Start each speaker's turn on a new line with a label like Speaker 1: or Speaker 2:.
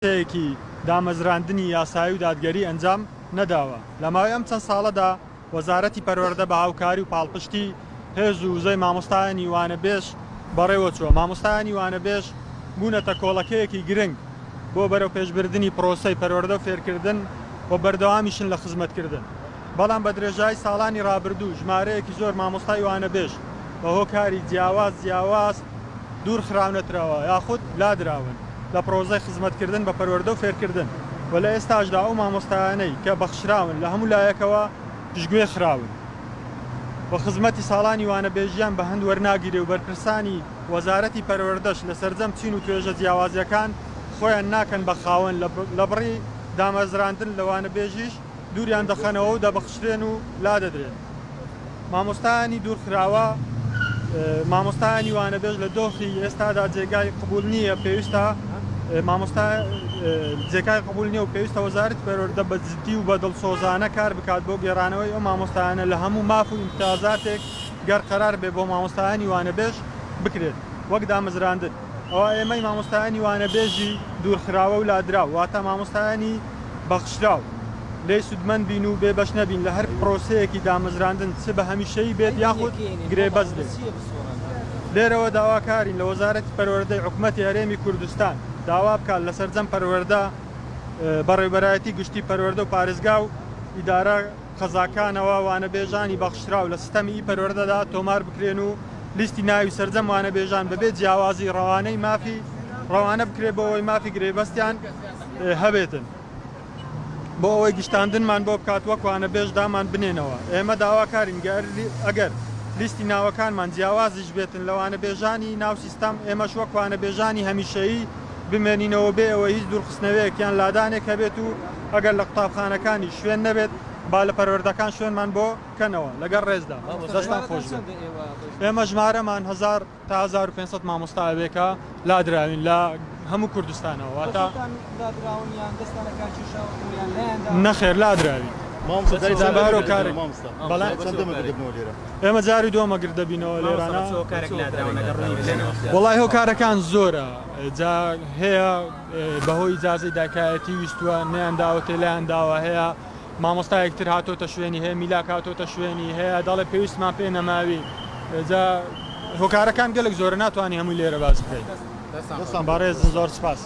Speaker 1: پرۆسەیەکی دامەزراندنی یاسایی و دادگەری ئەنجام نەداوە. لە ماوەی ئەم چەند ساڵەدا وەزارەتی پەروەردە بە هاوکاری و پاڵپشتی هێز و وزەی مامۆستایانی وانەبێژ بەڕێوەچووە. مامۆستایانی وانەبێژ بوونەتە کۆڵەکەیەکی گرنگ بۆ بەرەوپێشبردنی پرۆسەی پەروەردە و فێرکردن و بەردەوامیشن لە خزمەتکردن. بەڵام بە درێژایی ساڵانی ڕابردوو ژمارەیەکی زۆر مامۆستای وانەبێژ بە هۆکاری جیاواز جیاواز دوورخراونەترەوە یاخود لادراون لە پرۆسەی خزمەتکردن بە پەروەردە و فێرکردن و لە ئێستاشدا ئەو مامۆستایانەی کە بەخشراون لە هەموو لایەکەوە پشتگوێ خراون و خزمەتی ساڵانی وانەبێژیان بە هەند وەرناگیرێ و بەرپرسانی وەزارەتی پەروەردەش لە سەرجەم چین و توێژە جیاوازەکان خۆیان ناکەن بە خاوەن لە بڕی دامەزراندن لە وانەبێژیش دووریان دەخەنەوە و دەبەخشرێن و لادەدرێن. مامۆستایانی دوورخراوە مامۆستایانی وانەبێژ لە دۆخی ئێستادا جێگای قبول نییە، پێویستە مامۆستا جێگای قبول نییە و پێویستە وەزارەتی پەروەردە بە جدی و بە دڵسۆزانە کار بکات بۆ گێڕانەوەی ئەو مامۆستایانە لە هەموو ماف و ئیمتیازاتێک گەر قەرار بێ بۆ مامۆستایانی وانەبێژ بکرێت وەک دامەزراندن. ئەوا ئێمەی مامۆستایانی وانەبێژی دوورخراوە و لادراو واتە مامۆستایانی بەخشراو لێی سوودمەند بین و بێ بەش نەبین لە هەر پرۆسەیەکی دامەزراندن چ بە هەمیشەیی بێت یاخود گرێبەست بێت. لێرەوە داواکارین لە وەزارەتی پەروەردەی حکومەتی هەرێمی کوردستان داوا بکات لە سەرجەم پەروەردە بەڕێوبەرایەتی گشتی پەروەردە و پارێزگا و ئیدارە قەزاکانەوە وانەبێژانی بەخشراو لە سیستەمی ئی پەروەردەدا تۆمار بکرێن و لیستی ناوی سەرجەم وانەبێژان بەبێ جیاوازی ڕەوانەی مافی ڕەوانە بکرێت بۆ ئەوەی مافی گرێبەستیان هەبێتن. بۆ ئەوەی گشتاندنمان بۆ بکات وەک وانەبێژ دامان بنێنەوە. ئێمە داواکارین ئەگەر لیستی ناوەکانمان جیاوازیش بێتن لە وانەبێژانی ناو سیستەم، ئێمەش وەک وانەبێژانی هەمیشەیی بمێنینەوە بێ ئەوەی هیچ دوورخستنەوەیەک یان لادانێک هەبێت و ئەگەر لە قوتابخانەکانیش شوێن نەبێت با لە پەروەردەکان شوێنمان بۆ بکەنەوە. لەگەڵ ڕێزدا. دەستتان خۆش بێت. ئێمە ژمارەمان 1000 تا 1500 مامۆستا ئەبێ کە لادراوین لە هەموو کوردستانەوە واتە نەخێر لادراوین. ئێمە جاری دووەمە گرد دەبینەوە لێرانە. وەڵای هۆکارەکان زۆرە جا هەیە بەهۆی ئیجازەی دایکایەتی ویستووە نەیان داوەتێ لایان داوە، هەیە مامۆستایەک تر هاتۆتە شوێنی، هەیە میلاک هاتۆتە شوێنی، هەیە دەڵێ پێویستمان پێ نەماوی. جا هۆکارەکان گەلک زۆرە ناتوانانی هەمووی لێرە باس بکەین. بەڕێزن زۆر سپاس.